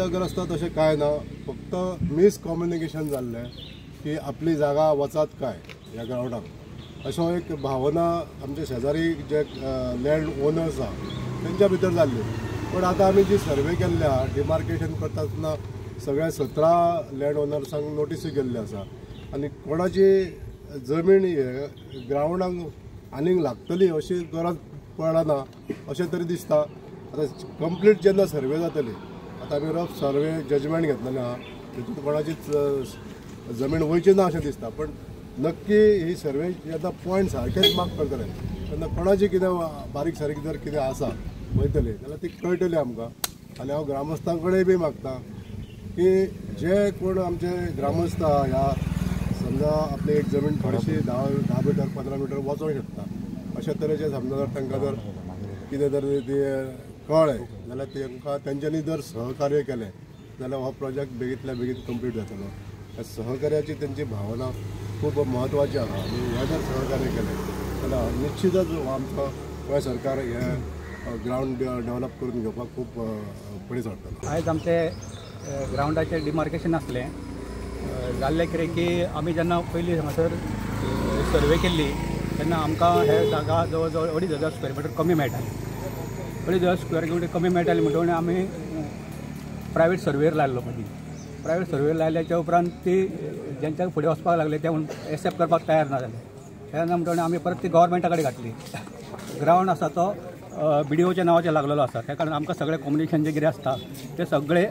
वादग्रस्त तशें कांय ना, फक्त मिसकम्युनिकेशन जाल्लें की आपली जागा वचात काय ह्या ग्रावंडाक, अशो एक भावना आमचे शेजारी जे लँड ओनर्स आहा तेंच्या भितर जाल्ली. पण आतां आमी जी सर्वे केल्ले आहा, डिमार्केशन करता आसतना सगळ्या 17 लँड ओनर्सांक नोटीसी केल्ल्यो आसा आनी कोणाची जमीन हे ग्रावंडाक आनीक लागतली अशी गरज पडना अशें तरी दिसता. आतां कंप्लीट जेन्ना सर्वे जातली, आतां आमी रफ सर्वे जजमेंट घेतलेलें आहा, तितून कोणाचीच जमीन वयची ना अशें दिसता. पण नक्की ही सर्वे जेन्ना पॉयंट सारकेच मार्क करतले तेन्ना कोणाची कितें बारीक सारीक जर कितें आसा वयतली जाल्यार ती कळटली आमकां. आनी हांव ग्रामस्थां कडेन बी मागता की जे कोण आमचे ग्रामस्थ आहा ह्या समजा आपली एक जमीन थोडीशी 10 मिटर 15 मिटर वचोंक शकता अशा तरेचे समजा जर तांकां जर कितें जर ते कळ्ळें जाल्यार तांकां तेंच्यांनी जर सहकार्य केलें जाल्यार हो प्रोजेक्ट बेगींतल्या बेगीन कंप्लीट जातलो. ह्या सहकार्याची तेंची भावना खूब म्हत्वाची आहा आनी हें जर सहकार्य केलें जाल्यार निश्चितच आमचो गोंय सरकार हें ग्रावंड डेवलप करून घेवपाक खूब फुडें सरतलो. आयज आमचे ग्रावंडाचें डिमार्केशन आसलें. जाल्लें कितें की आमी जेन्ना पयलीं हांगासर सर्वे केल्ली तेन्ना आमकां हे जागा जवळ जवळ 2500 स्क्वेअर मिटर कमी मेळटाली. 2500 स्क्वेअर मिटर कमी मेळटाली म्हणटकीर आमी प्रायवेट सर्वेर लायलो. मदीं प्रायवेट सर्वेर लायल्याच्या उपरांत ती जेंच्या फुडें वचपाक लागले ते एक्सेप्ट करपाक तयार ना जाले. तयार ना म्हणटकीर आमी परत ती गव्हर्मेंटा कडेन घातली. ग्रावंड आसा तो बी डी ओच्या नांवाचेर लागलेलो आसा, त्या कारणान आमकां सगळें कम्युनिकेशन जें कितें आसता तें सगळें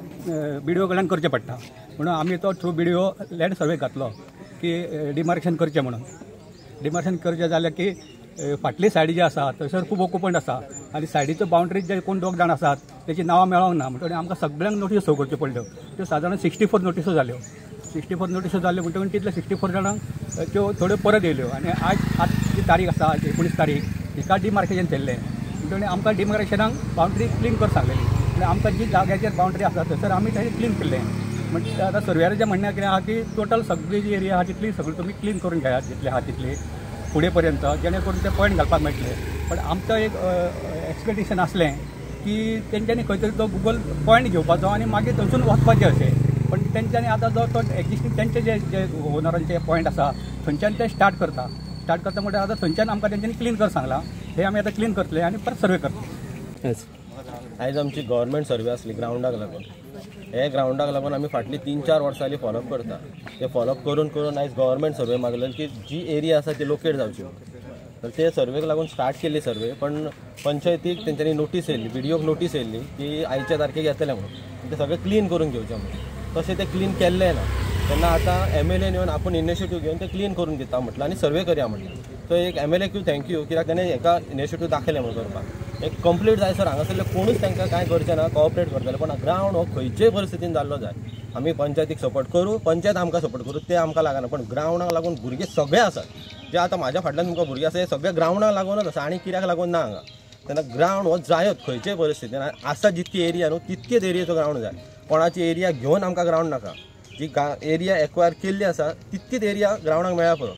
बी डी ओ कडल्यान करचें पडटा. म्हणून आमी तो through B D O land survey घातलो की डिमार्केशन करचें म्हणून. डिमार्केशन करचें जालें की फाटली सायड जी आसा थंयसर खूब ऑक्युपंट आसा आनी सायडीचो बाउंड्री जे कोण दोग जाण आसात तेची नांवां मेळोंक ना म्हणटकीर आमकां सगळ्यांक नोटीस करच्यो पडल्यो. त्यो सादारण 64 नोटिसो जाल्यो. 64 नोटिसो जाल्यो म्हणटकीर तितले 64 जाणांक त्यो थोड्यो परत येयल्यो. आनी आयज आज जी तारीख आसा 19 तारीख हिका डिमार्केशन केल्लें म्हणटकीर आमकां डिमार्केशनाक बाउंड्री क्लीन कर सांगलेली. आनी आमकां जी जाग्याचेर बाउंड्री आसा थंयसर आमी तें क्लीन केल्लें. म्हणजे आतां सर्वेराचें म्हणणें कितें आहा की टोटल सगळी जी एरिया आहा तितली सगळी तुमी क्लीन करून घेयात जितली आहा तितली फुडें पर्यंत, जेणे करून ते पॉयंट घालपाक मेळटले. पण आमचो एक एक्सपेक्टेशन आसलें की तेंच्यांनी खंय तरी तो गुगल पॉयंट घेवपाचो आनी मागीर थंयसून वचपाचें अशें. पण तेंच्यांनी आतां जो तो एक्जिस्टींग तेंचे जे जे ओनरांचे पॉयंट आसा थंयच्यान ते स्टार्ट करता. स्टार्ट करता म्हणल्यार आतां थंयच्यान आमकां तेंच्यांनी क्लीन कर सांगलां, हे आमी आतां क्लीन करतले आनी परत सर्वे करतले. आयज आमची गव्हर्मेंट सर्वे आसली ग्रावंडाक लागून. हे ग्रावंडाक लागून आमी फाटली 3-4 वर्सां जाली फॉलोअप करता. ते फॉलोअप करून करून आयज गव्हर्मेंट सर्वे मागलेलो की जी एरिया आसा ती लोकेट जावची. तर ते सर्वेक लागून स्टार्ट केल्ली सर्वे, पण पंचायतीक तेंच्यांनी नोटीस येयल्ली, बी डी ओक नोटीस येयल्ली की आयच्या तारखेक येतले म्हणून, ते सगळें क्लीन करून घेवचें म्हणून. तशें तें क्लीन केल्लें ना. तेन्ना आतां एम एल एन येवन आपूण इनिशिएटीव घेवन तें क्लीन करून दिता म्हटलें आनी सर्वे करया म्हटलें. सो एक एम एल एक्यूय thank you, कित्याक तेणें हेका इनिशिएटीव दाखयलें म्हणून करपाक. एक कंप्लीट जाय सर हांगासरले कोणूच तांकां कांय करचें ना, कॉपरेट करतले, पण ग्रावंड हो खंयचेय परिस्थितीन जाल्लो जाय. आमी पंचायतीक सपोर्ट करूं, पंचायत आमकां सपोर्ट करूं, ते आमकां लागना, पण ग्रावंडाक लागून भुरगे सगळे आसात. जे आतां म्हाज्या फाटल्यान तुमकां भुरगे आसा हे सगळे ग्रावंडाक लागूनच आसा आनी कित्याक लागून ना हांगा. तेन्ना ग्रावंड हो जायत खंयचेय परिस्थितीन. आसा जितकी एरिया न्हू तितकेच एरियेचो ग्रावंड जाय. कोणाची एरिया घेवन आमकां ग्रावंड नाका. जी एरिया एक्वायर केल्ली आसा तितकीच एरिया ग्रावंडाक मेळ्ळ्या पुरो.